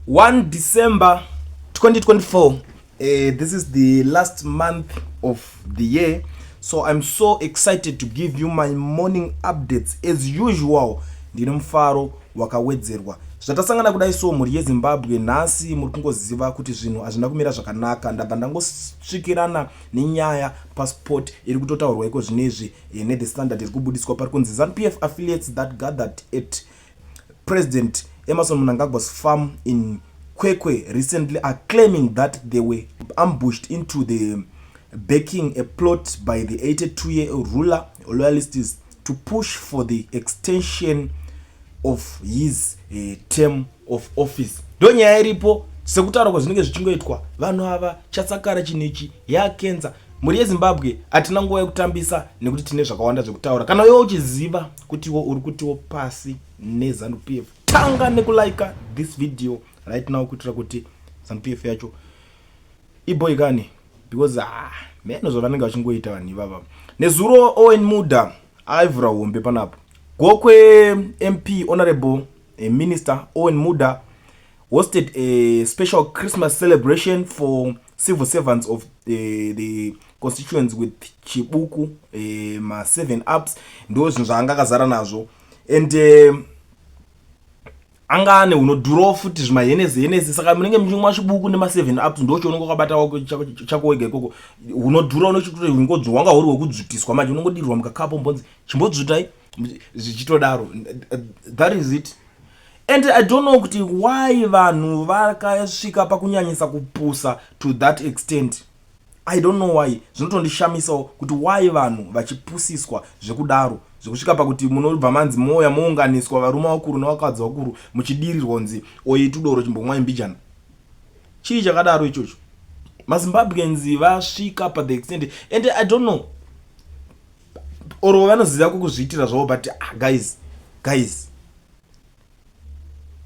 1 December 2024. This is the last month of the year, so I'm so excited to give you my morning updates as usual. Ndine mufaro wakawedzerwa zvatasangana kudai. So mhuri yeZimbabwe, nhasi muri kungoziva kuti zvinhu hazvina kumira zvakanaka. Ndabva ndangosvikirana nenyaya passport iri kutotaurwa iko zvinezvi neThe Standard iri kubudiswa. Pari kunzi ZANU PF affiliates that gathered at President Emmerson Mnangagwa's farm in Kwekwe recently are claiming that they were ambushed into the backing a plot by the 82-year ruler loyalists to push for the extension of his term of office. Ndo nyaya iripo. Sekutaura kwazvinenge zvichingoitwa, vanhu ava chatsakara chinhu ichi yakenza. Mhuri yeZimbabwe, hatina nguva yekutambisa nekuti tine zvakawanda zvekutaura. Kana iwe uchiziva kutiwo uri kutiwo pasi neZANU PF, tanga nekulika this video right now kuitira kuti ZANU PF yacho iboikane, because ah, meno zvavanenge vachingoita vanhu ivava. Nezuro Owen Muda aivhura hombe panapo. Gokwe MP Honorable Minister Owen Muda hosted a special Christmas celebration for civil servants of the constituents with chibuku, ma7 ups, ndo zvinhu zvaanga akazara nazvo. And anga ane hunodhurawo futi, zvimaHennessy Hennessy. Saka munenge muchimwa chibuku nema7 ups, ndo chaunenge wakabata chako wega ikoko. Hunodhura, unongodzwa wanga huri hwekudzvutiswa. Manje unongodirirwa mukakapo, mbonzi chimbodzvutai, zvichitodaro. That is it. And I don't know kuti why vanhu vakasvika pakunyanyisa kupusa to that extent. I don't know why. Zvinotondishamisawo kuti why vanhu vachipusiswa zvekudaro, zvekusvika pakuti munobva manzi moya mounganiswa, varume vakuru nevakadzi vakuru, muchidirirwa kunzi oyi tudoro, chimbomwai mbijana. Chii chakadaro ichocho? MaZimbabweans vasvika pa the extent, and I don't know or vanoziva kukuzviitira zvavo, but ah, guys, guys,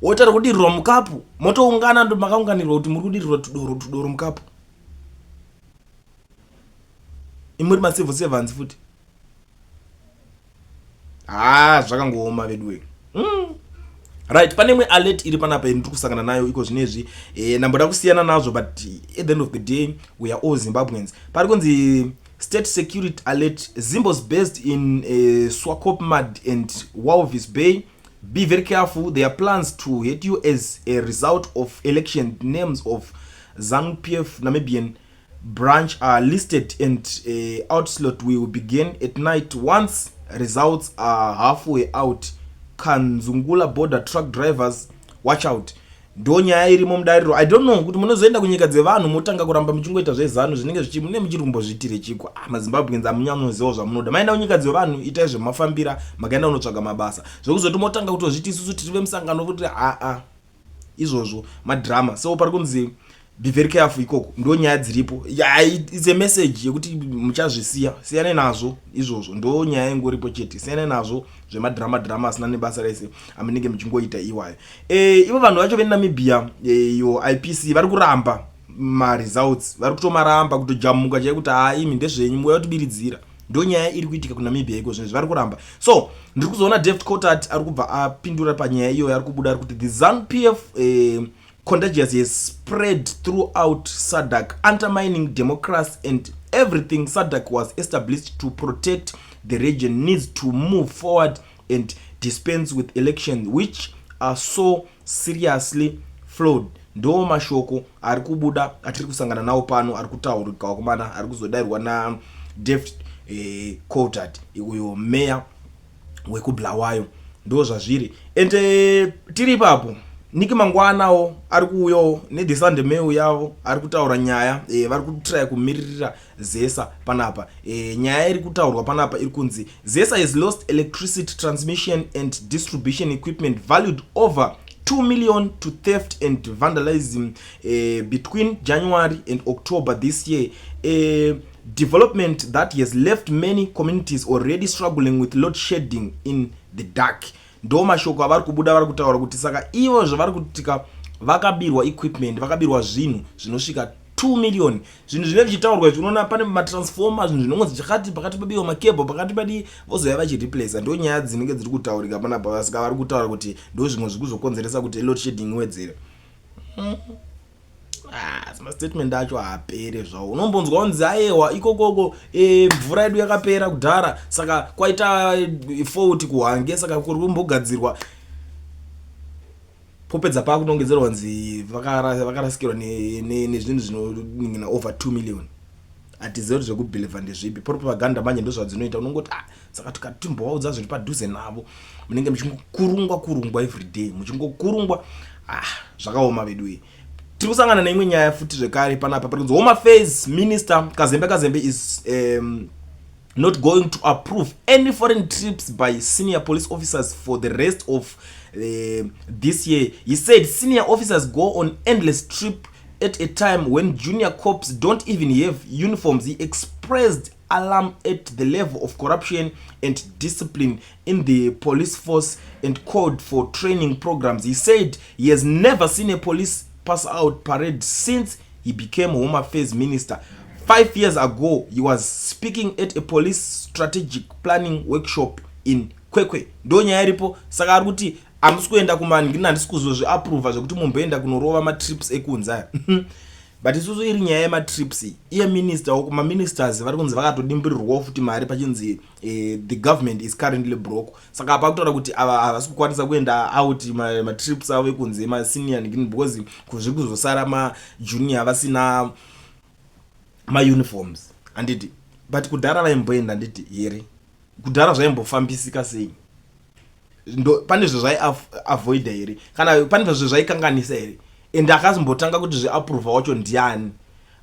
wotari kudirirwa mukapu, motoungana, ndo makaunganirwa kuti muri kudirirwa tudoro, tudoro mukapu, imuri macivil servants futi. Ha, zvakangooma veduwe. Right, pane imwe alert iri panapa ndiri kusangana nayo iko zvinezvi. Ndamboda kusiyana nazvo, but at the end of the day we are all Zimbabweans. Pari kunzi state security alert: Zimbos based in Swakopmund and Walvis Bay, be very careful. There are plans to hit you as a result of election. Names of ZANU PF Namibian branch are listed and onslaught will begin at night once results are halfway out. Kanzungula border, truck drivers, watch out. Ndo nyaya irimo mudariro. I don't know kuti munozoenda kunyika dzevanhu motanga kuramba muchingoita zveZANU, zvinenge zvichi mune muchiri kumbozviitire chikwa. Ah, maZimbabweans amunyanyozivawo zvamunoda. Maenda kunyika dzevanhu, itai zvemafambira, makaenda kunotsvaga mabasa. Zvekuzoti motanga kutozviti isusu tiri vemusangano kuti haa, izvozvo madrama. So pari kunzi be very careful ikoko. Ndo nyaya dziripo. Yeah, it's a message yekuti muchazvisiya, siyanai nazvo izvozvo. Ndo nyaya ingoripo chete, siyanai nazvo zvemadrama drama asina nebasa rese amunenge muchingoita iwayo. Ivo vanhu vacho veNamibia, iyo IPC, vari kuramba maresults, vari kutomaramba, kutojamuka chai kuti haa, imi ndezvenyu, muya kutibiridzira. Ndo nyaya iri kuitika kuNamibia iko zvinezvi, vari kuramba. So ndiri kuzoona David Coltart ari kubva apindura panyaya iyoyo. Ari kubuda ari kuti the ZANU PF contagious has spread throughout SADC, undermining democracy and everything SADC was established to protect. The region needs to move forward and dispense with elections which are so seriously flawed. Ndo mashoko ari kubuda atiri kusangana nawo pano, ari kutaurika wakomana, ari kuzodairwa naDavid Coltart, uyo meya wekuBulawayo. Ndo zvazviri. And tiri ipapo, Nick Mangwanawo ari kuuyawo neThe Sunday Mail yavo, ari kutaura nyaya. Vari kutraya kumiririra ZESA panapa. Nyaya iri kutaurwa panapa iri kunzi ZESA has lost electricity transmission and distribution equipment valued over 2 million to theft and vandalism between January and October this year, a development that has left many communities already struggling with load shedding in the dark. Ndo mashoko avari kubuda, vari kutaura kuti saka ivo zvavari kutika, vakabirwa equipment, vakabirwa zvinhu zvinosvika 2 million. Zvinhu zvinenge zvichitaurwa izvi, unoona pane matransformer, zvinhu zvinongonzi chakati, pakati pabiwa makebho, pakati padii, vozouya vachireplaca. Ndo nyaya dzinenge dziri kutaurika panapa. Saka vari kutaura kuti ndo zvimwe zviri kuzokonzeresa kuti load shedding iwedzere. Ah, mastatement acho haapere zvawo. Unombonzwa kunzi ayewa ikokoko e, mvura yedu yakapera kudhara saka kwaita eh, fault kuHwange saka kuri kumbogadzirwa popedza pakunongedzerwa kunzi vakarasikirwa nezvinhu zvinoningina over 2 million. Hatizive kuti zvekubhilivha ndezvipi. Propaganda manje ndozvadzinoita, unongoti ah, saka tikati timbovaudza zviri padhuze navo, munenge muchingokurungwa kurungwa everyday, muchingokurungwa. Ah, zvakaoma veduwe. Tiri kusangana neimwe nyaya futi zvekare panapa pari kunzi Home Affairs Minister Kazembe Kazembe is not going to approve any foreign trips by senior police officers for the rest of this year. He said senior officers go on endless trip at a time when junior cops don't even have uniforms. He expressed alarm at the level of corruption and discipline in the police force and called for training programs. He said he has never seen a police pass out parade since he became Home Affairs Minister 5 years ago. He was speaking at a police strategic planning workshop in Kwekwe. Ndo nyaya iripo. Saka ari kuti hamusi kuenda kumaningini, handisi kuzozviapprova zvekuti mumboenda kunorova matrips ekunze aya. But isusu iri nyaya yematrips, iye minister, maministers vari kunzi vakatodimburirwawo futi mari pachinzi the government is currently broke. Saka apa kutaura kuti ava havasi kukwanisa kuenda out matrips avo ekunze, masenior ningini, because zviri kuzosara majunior vasina mauniforms, handiti? But kudhara vaimboenda, handiti here? Kudhara zvaimbofambisika sei? Ndo pane zvezvaiavoida here kana pane zvezvaikanganisa here? And akazombotanga kuti zveapprova wacho ndiani?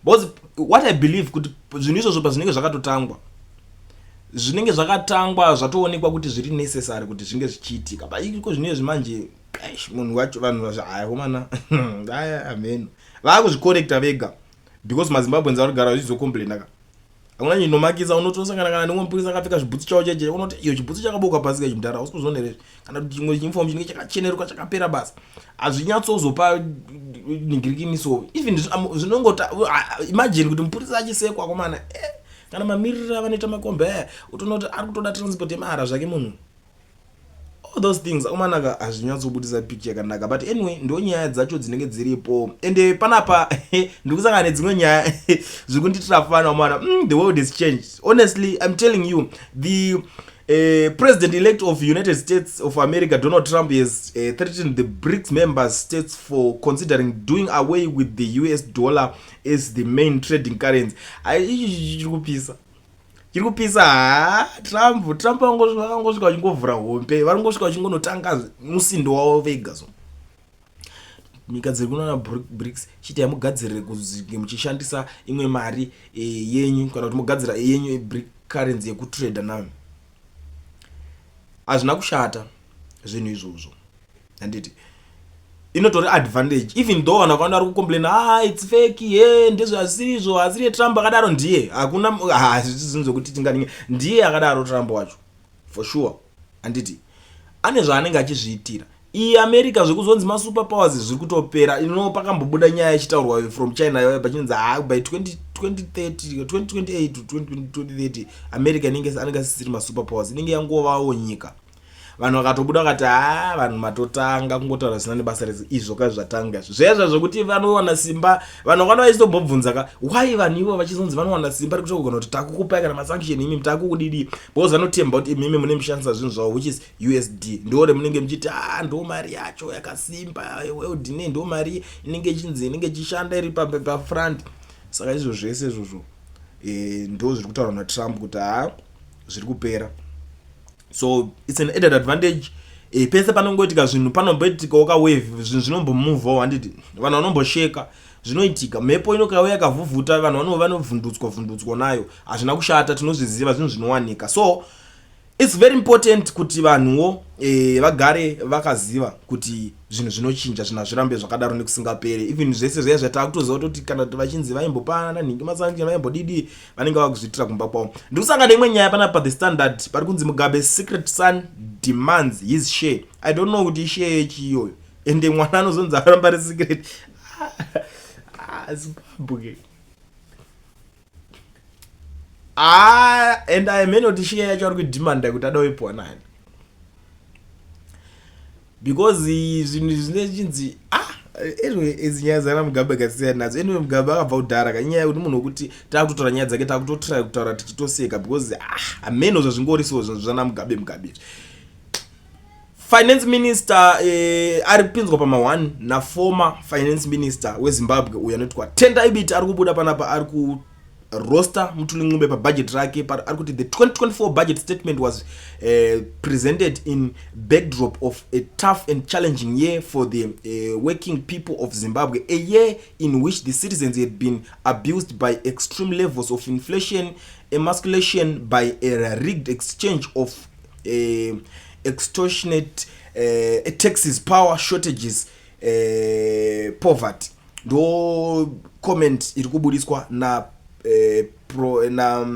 Because what I believe kuti zvinhu izvozvo pazvinenge zvakatotangwa, zvinenge zvakatangwa zvatoonekwa kuti zviri necessary kuti zvinge zvichiitika. But iko zvinezvi manje, eish, munhu wacho, vanhu aikomana aya ameno vaakuzvicorrecta vega because maZimbabweans vari kugara vachizocomplaina ka. Hakuna chinomakisa. Unotosangana kana nemumwe mupurisa akapfeka zvibhutsu chavo cheche, unoti iyo chibhutsu chakaboka pasi kachimudhara, hausi kuzviona here? Kana kuti chimwe chiuniform chinenge chakacheneruka chakapera basa, hazvinyatsozopa ningirikiniso. Even zvinongota imagine kuti mupurisa achisekwa komana, kana mamiriro avanoita makombi aya, utoona kuti ari kutoda transport yemahara zvake munhu. All those things akomanaka hazvinyatsobudisa picture yakanaka. But anyway, ndo nyaya dzacho dzinenge dziripo. Ende panapa ndikusangana nedzimwe nyaya zviri kundiitira fana mana. The world has changed. Honestly, I'm telling you, the president elect of United States of America, Donald Trump, has threatened the BRICS members states for considering doing away with the US dollar as the main trading currency. Ichi chiri kupisa, chiri kupisa. Ha, Trump vangosvika vachingovhura hombe, varingosvika vachingonotanga musindo wavo vega. So nyika dziri kunana BRICS chiitai mugadzirire kuzinge muchishandisa imwe mari yenyu kana kuti mugadzira yenyu BRIC currency yekutrada nayo. Hazvina kushata zvinhu izvozvo, handiti? Inotori advantage, even though vanhu vakawanda vari kucomplaina, "Ah, it's fake." Ye ndezvasirizvo, asiri Trump akadaro, ndiye hakuna hazvisi zvinhu zvokuti tinganinge ndiye akadaro Trump wacho for sure, handiti? Ane zvaanenge achizviitira iyi America. Zvekuzonzi masuper powers zviri kutopera. Ino pakambobuda nyaya ichitaurwa from China pachinzi ha, by 2030, 2028 to 2030, America inenge anenge asisiri masuper powers, inenge yangovawo nyika. Vanhu vakatobuda vakati, "Ha, vanhu matotanga kungotaura zvisina nebasa rese." Izvo ka zvatanga izvo zvezvo zvokuti vanowana simba. Vanhu vakanda vachitombobvunza ka, why vanhu ivo vachizonzi vanowana simba rekuti kugona kuti takukupai kana masanction, imi takukudidi, because vanotemba kuti imimi mune mushandisa zvinhu zvavo, which is USD. Ndo remunenge muchiti a ndo mari yacho yakasimba world ne ndo mari inenge ichinzi inenge ichishanda iri pafront. Saka izvo zvese izvozvo ndo zviri kutaurwa naTrump kuti ha, zviri kupera. So it's an added advantage. Pese panongoitika zvinhu panomboitikawo kawave, zvinhu zvinombomuvawo, handiti? Vanhu vanombosheka, zvinoitika. Mhepo inokauya yakavhuvhuta, vanhu vanovhundutswa vhundutswa nayo. Hazvina kushata, tinozviziva, zvinhu zvinowanika. So it's very important kuti vanhuwo vagare vakaziva kuti zvinhu zvinochinja, zvinhu hazvirambe zvakadaro nekusingapere. Even zvese zviya zvatakutoziva kutoti kana kuti vachinzi vaimbopana nhingi masanction, vaimbodidi, vanenge vakuzviitira kumba kwavo. Ndikusangana neimwe nyaya panapa paThe Standard, pari kunzi Mugabe secret son demands his share. I don't know kuti ishare yechi iyoyo. Ende mwana anozonzi aramba ri secret. Ah, Zimbabwe. Ah, and I mean kuti share yacho ari kudemanda kuti ada kuipiwa nani, because zvinhu zvine chinzi ah, Anyway, idzi nyaya dzana Mugabe akasiyana nadzo. Anyway, Mugabe akabva kudhara ka. Inyaya yekuti munhu wekuti takutotaura nyaya dzake, takutotry kutaura tichitoseka because, ah, hameno zvazvingoriso zvana Mugabe. Mugabe izvi, finance minister ari kupinzwa pama1 naformer finance minister weZimbabwe uyo anoitwa Tendai Biti. Ari kubuda panapa, ari kuroasta Mthuli Ncube pabudget rake. Ari kuti the 2024 budget statement was presented in backdrop of a tough and challenging year for the working people of Zimbabwe, a year in which the citizens had been abused by extreme levels of inflation, emasculation by a rigged exchange of extortionate taxes, power shortages, poverty. Ndo comment iri kubudiswa na pro, na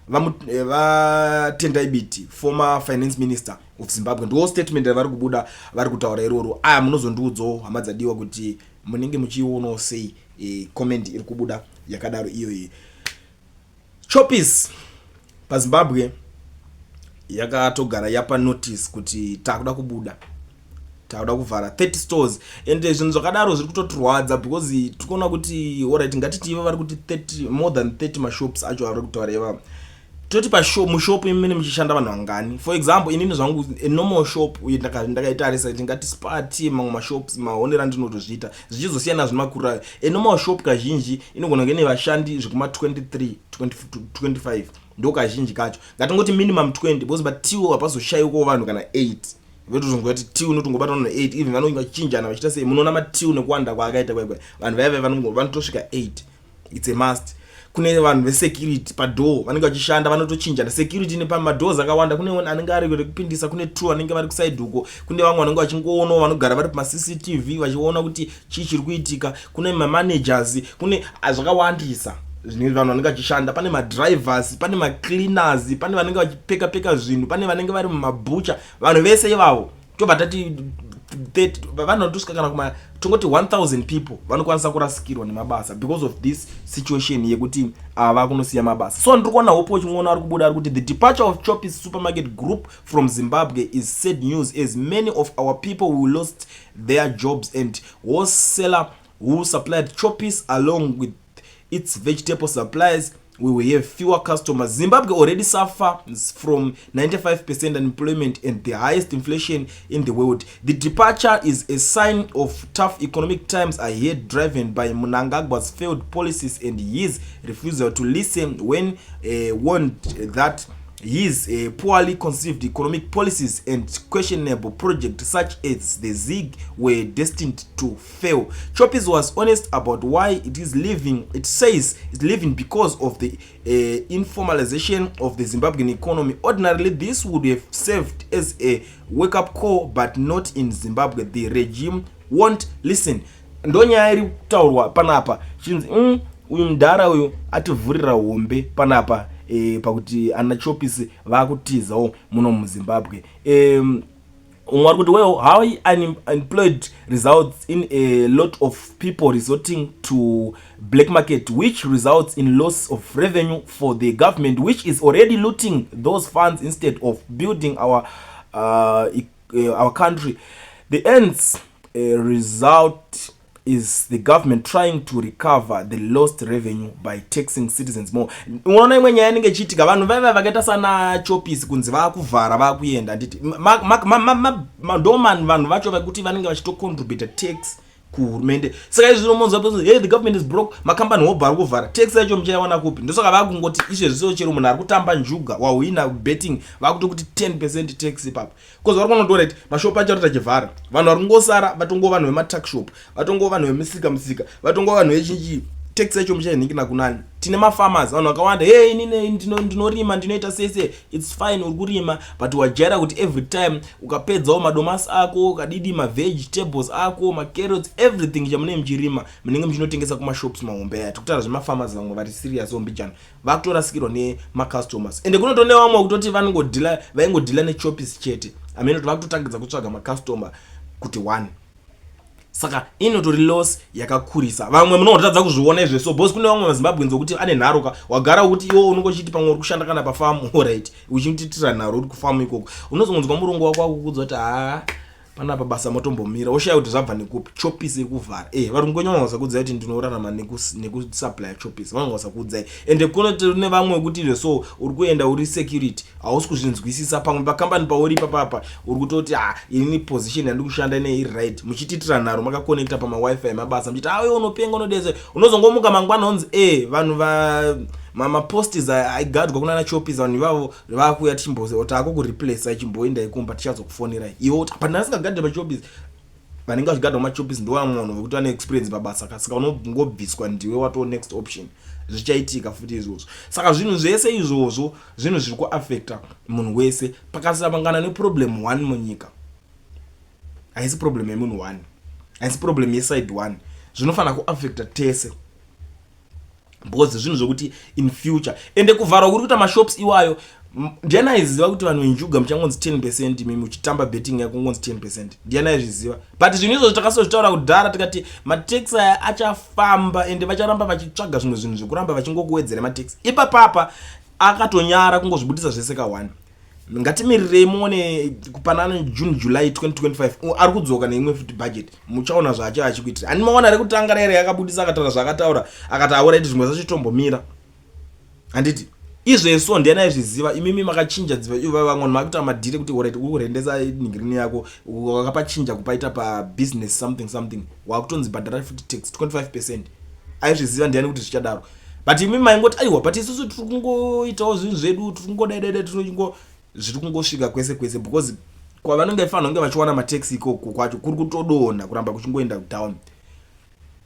vaTendai Biti, former finance minister of Zimbabwe. Ndo statement ravari kubuda, vari kutaura iroro. Aya, munozondiudzawo, hama dzadiwa, kuti munenge muchiionawo sei comment iri kubuda yakadaro iyoyi. Choppies paZimbabwe yakatogara yapa notice kuti takuda kubuda, takuda kuvhara 30 stores, and zvinhu zvakadaro zviri kutotirwadza because tiri kuona kuti, alright, ngatiti ivo vari kuti 30, more than 30 mashops acho avari kutaura ivavo. Toti mushop imene muchishanda vanhu vangani? For example, inini zvangu, a normal shop ndakaitarisa, tingati Spar, mamwe mashops, maonero andinotozviita, zvichizosiyana zvimakuru ayo, a normal shop kazhinji inogona kunge ine vashandi zvekuma 23, 25, ndo kazhinji kacho. Ngatingoti minimum 20, because patiwo hapazoshayikwawo vanhu kana 8. Vetozonzwa kuti till unotongobata vanhu 8, even vanonge vachichinjana vachiita sei. Munoona matill nekuwanda kwaakaita kwaikwa, vanhu vaiva vanotosvika 8, it's a must. Kune vanhu vesecurity padoor vanenge vachishanda, vanotochinjana security nepamadhoors akawanda. Kune anenge ari rekupindisa, kune two vanenge vari kuside uko, kune vamwe vanenge vachingoonawo, vanogara vari pamaCCTV vachiona kuti chii chiri kuitika, kune mamanagers, kune zvakawandisa zvine vanhu vanenge vachishanda, pane madrivers, pane macleaners, pane vanenge vachipeka peka zvinhu, pane vanenge vari mumabhucha. Vanhu vese ivavo, tobva tati 30, vanhu vanotosvika kana kuma, tongoti 1000 people vanokwanisa kurasikirwa nemabasa because of this situation yekuti ava kunosiya mabasa. So ndiri kuona Hope Chin'ono ari kubuda, ari kuti the departure of Choppies Supermarket Group from Zimbabwe is sad news, as many of our people who lost their jobs and wholesaler who supplied Choppies along with its vegetable supplies, we will have fewer customers. Zimbabwe already suffers from 95% unemployment and the highest inflation in the world. The departure is a sign of tough economic times ahead, driven by Mnangagwa's failed policies and his refusal to listen when warned that his poorly conceived economic policies and questionable projects such as the ZiG were destined to fail. Choppies was honest about why it is leaving. It says it's leaving because of the informalization of the Zimbabwean economy. Ordinarily, this would have served as a wake-up call, but not in Zimbabwe. The regime won't listen. Ndonyaya iri kutaurwa panapa, chinzi uyu mudhara uyu ativhurira hombe panapa pakuti ana Choppies vaakutizawo muno muZimbabwe. Umwe ari kuti, well, how unemployed results in a lot of people resorting to black market, which results in loss of revenue for the government, which is already looting those funds instead of building our country. The ends result is the government trying to recover the lost revenue by taxing citizens more. Unoona imwe nyaya inenge ichiitika, vanhu vaiva vakaita sana Choppies kunzi vaakuvhara, vaakuenda, handiti ndoman vanhu vacho vekuti vanenge vachitocontributa tax kuhurumende. Saka izvi zvinomonzwa, "Hey, the government is broke, makambani hobho ari kuvhara." Tax yacho muchaiwana kupi? Ndosaka vaakungoti izvezvi chero munhu ari kutamba njuga, wahwina betting, vakutokuti 10% tax ipapo, because vari kuona kuti, alright, mashopu acho ari tachivhara, vanhu vari kungosara vatongova vanhu vematuckshop, vatongova vanhu vemisika misika, vatongova vanhu vechinchi. Tax yacho muchainhingina kunani? Tine mafarmers, vanhu vakawanda. Hey, inini ndinorima, ndinoita sese. It's fine, uri kurima, but wajaira kuti every time ukapedzawo madomasi ako, ukadidi mavegetables ako, macarrots, everything chamunenge muchirima, munenge muchinotengesa kumashops mahombe aya. Tikutaura zvemafarmers, vamwe vari serious ombijana vakutorasikirwa nemacustomers, ende kunotone vamwe kutoti vanongodhila, vaingodhila neChoppies chete. Amene kuti vakutotangidza kutsvaga macustomer kuti one. Saka inotori loss yakakurisa. Vamwe munongotadza kuzviona izvo, so because kune vamwe maZimbabweans okuti ane nharo ka, wagara kuti iwo unongochiti pamwe uri kushanda kana pafamu, alright, uchititira nharo uri kufamu ikoko, unozongonzwa murungu wako akukudza kuti haa. Panapa basa motombomira, woshaya kuti zvabva nekupi. Chopisi iri kuvhara. Vari kungonyanya kuudzai kuti ndinorarama nekusupplya chopisi, vanonga kuudzai. Ende kuno tine vamwe wekuti izvo, so uri kuenda uri security, hausi kuzvinzwisisa. Pamwe pakambani pauri ipapapa uri kutoti, "Ha, inini position yandiri kushanda ine iri right." Muchitiitira nharo, makakonekta pamaWiFi emabasa, muchiti, "Awe, unopenga, unodese." Unozongomuka mangwana unzi vanhu va mapostis aigadwa kunana Chopis, vanhu ivavo vakuya, tichimbo taako kureplace, chimboendai kumba, tichazokufonerai. Iwe uti, "But ndasingagadhi paChopis." Vanenge vachigadwa machopis ndo vamwe vanhu vekuti vane experience pabasa ka, saka unongobviswa, ndiwe wato next option. Zvichaitika futi izvozvo. Saka zvinhu zvese izvozvo, zvinhu zviri kuafecta munhu wese. Pakasangana neproblem one munyika, haisi problem yemunhu one, haisi problem yeside one, zvinofanira kuafecta tese, because zvinhu zvokuti in future. Ende kuvharwa kuri kuita mashops iwayo, ndiani aiziva kuti vanhu venjuga muchangonzi 10%? Mimi muchitamba betting yako, ngonzi 10%, ndiani aizviziva? But zvinhu izvozvo takasozvitaura kudhara, tikati matax aya achafamba, ende vacharamba vachitsvaga zvimwe zvinhu zvekuramba vachingokuwedzera matax. Ipapapa akatonyara kungozvibudisa zvese ka1. Ngatimirirei muone kupanana June, July 2025, ari kudzoka neimwe futi budget, muchaona zvaacha achikuitira. Handi maona rekutanga rere yakabudisa, akataura zvaakataura, akati, "Auraiti, zvimwe zvacho tombomira." Handiti izveso? Ndiani aizviziva? Imimi makachinja dziva, vamwe vanhu makuita madhiri kuti, alright, uri kurendesa ningirini yako, wakapachinja kupaita pabusiness something something, wakutonzi bhadhara futi tax 25%. Aizviziva ndiani kuti zvichadaro? But imi maingoti, "Aiwa, but isusu tiri kungoitawo zvinhu zvedu, tiri kungodaidai, tiri zviri kungosvika kwese kwese," because kwavanenge vafanira kunge vachiwana matax ikoko kwacho kuri kutodonha, kuramba kuchingoenda down.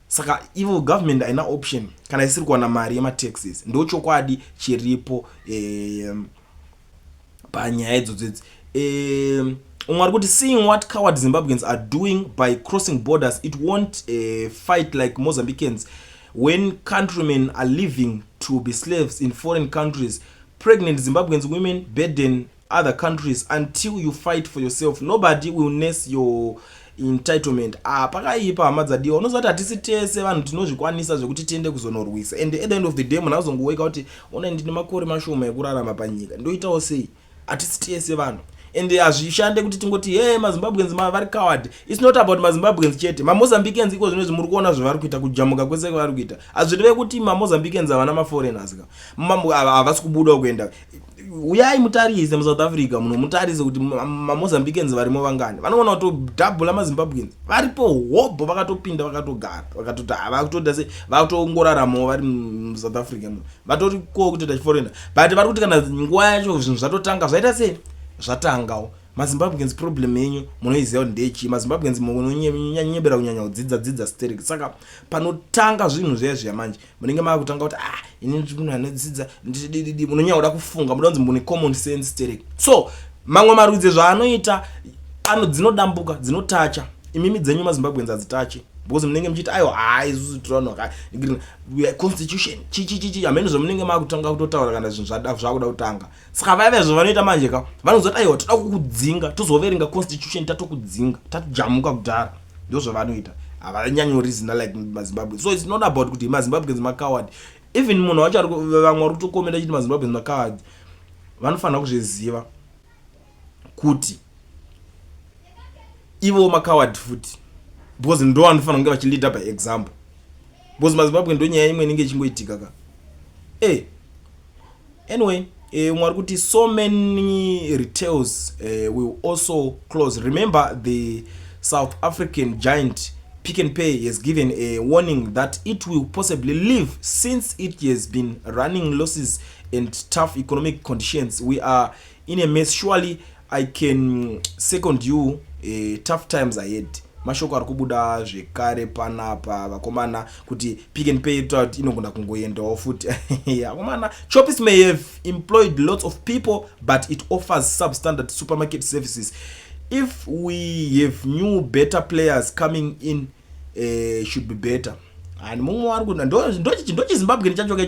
Saka ivo government haina option kana isiri kuwana mari yemataxes. Ndo chokwadi chiripo panyaya idzodzo idzi. Umwe ari kuti, "Seeing what coward Zimbabweans are doing by crossing borders, it won't fight like Mozambicans when countrymen are living to be slaves in foreign countries. Pregnant Zimbabweans women burden other countries. Until you fight for yourself, nobody will nurse your entitlement." Ah, pakaipa, hama dzadiwa. Unoziva kuti hatisi tese vanhu tinozvikwanisa zvekuti tiende kuzonorwisa. And at the end of the day, munhu azongoweka kuti, "Ona, ndine makore mashoma ekurarama panyika, ndoitawo sei?" Hatisi tese vanhu, and hazvishande kuti tingoti, "He, maZimbabweans vari coward." It's not about maZimbabweans chete. MaMozambicans iko zvino izvi muri kuona zvavari kuita, kujamuka kwese kwavari kuita. Hazvireve kuti maMozambicans havana maforeigners ka, havasi kubuda kuenda. Uyai mutarise muSouth Africa muno, mutarise kuti maMozambicans varimo vangani. Vanoona kutodhabhula maZimbabweans varipo hobho, vakatopinda, vakatogara, vakatoti vakutoita se vakutongoraramawo vari muSouth Africa muno, vatori ko kutoita chiforeigner. But vari kuti kana nguva yacho zvinhu zvatotanga, zvaita sei, zvatangawo. MaZimbabweans, problem yenyu munoiziva kuti ndechii. MaZimbabweans munonyebera kunyanya kudzidza dzidza sterek. Saka panotanga zvinhu zviya zviya manje, munenge maakutanga kuti, "Ah, ini ndiri munhu anodzidza ndidididi." Munonyanya kuda kufunga, muda kunzi mune common sense sterek. So mamwe marudzi zvaanoita ano, dzinodambuka, dzinotacha. Imimi dzenyu maZimbabweans hadzitachi, because munenge muchiti, "Aiwa, hai, isusu tiri vanhu constitution chichichichi." Hamene zvamunenge maakutanga kutotaura kana zvinhu zvakuda kutanga. Saka vaiva zvavanoita manje ka, vanozoti, "Aiwa, toda kukudzinga, tozoverenga constitution tatokudzinga, tatojamuka kudhara." Ndo zvavanoita, havanyanyorizina like maZimbabwe. So it's not about kuti maZimbabweans macoward. Even munhu wacho, vamwe vari kutokomenda chiti maZimbabweans macoward, vanofanira kuzviziva kuti ivo macoward futi, because ndo vanofanira kunge vachileada by example, because maZimbabwe ndo nyaya imwe inenge ichingoitika ka. Anyway, umwe ari kuti, "So many retails will also close. Remember, the South African giant Pick and Pay has given a warning that it will possibly leave since it has been running losses and tough economic conditions. We are in a mess. Surely I can second you, tough times ahead." Mashoko ari kubuda zvekare panapa, vakomana, kuti Pick and Pay toita kuti inogona kungoendawo futi. Vakomana, "Chopis may have employed lots of people, but it offers substandard supermarket services. If we have new, better players coming in, should be better." And mumwe wari kuti, ndochiZimbabwe chacho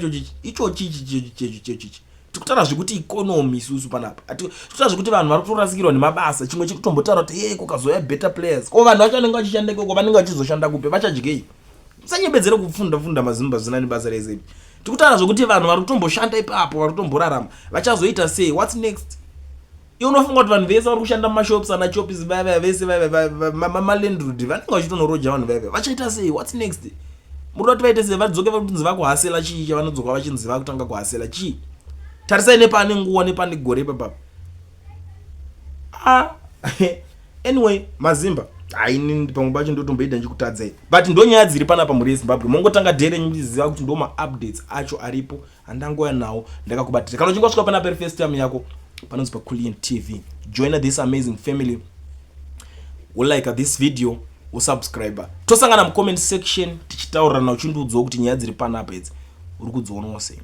ichochi, ichochi chichi. Tikutaura zvekuti economy isusu panapa, tikutaura zvekuti vanhu vari kutorasikirwa nemabasa. Chimwe chiri kutombotaura kuti, "Ye, kukazoya better players, ko vanhu vacho vanenge vachishanda ikoko vanenge vachizoshanda kupi? Vachadyei?" Musanyembedzere kufunda funda mazimba zvisina nebasa rese. Tikutaura zvekuti vanhu vari kutomboshanda ipapo, vari kutomborarama, vachazoita sei? What's next? Iwe unofunga kuti vanhu vese vari kushanda mumashops ana chopis vaya vaya vese vaya malandlord vanenge vachitonoroja vanhu vaya vaya vachaita sei? What's next? Muri kuti vaite sei? Vadzoke vakunzi vakuhasela chii chavanodzoka vachinzi vakutanga kuhasela chii? Tarisai nepane nguva nepane gore ipapapa. Ah, anyway, mazimba haini pamwe pacho ndotomboita ndichikutadzai, but ndo nyaya dziri panapa. Mhuri yeZimbabwe, mongotanga dhere muchiziva kuti ndo maupdates acho aripo handangoya nawo ndakakubatira. Kana uchinge wasvika panapa iri first time yako, panonzi paCulian TV, join this amazing family, ulike this video, usubscribe. Tosangana mucomment section tichitaurirana, uchindiudzawo kuti nyaya dziri panapa idzi uri kudzionawo sei.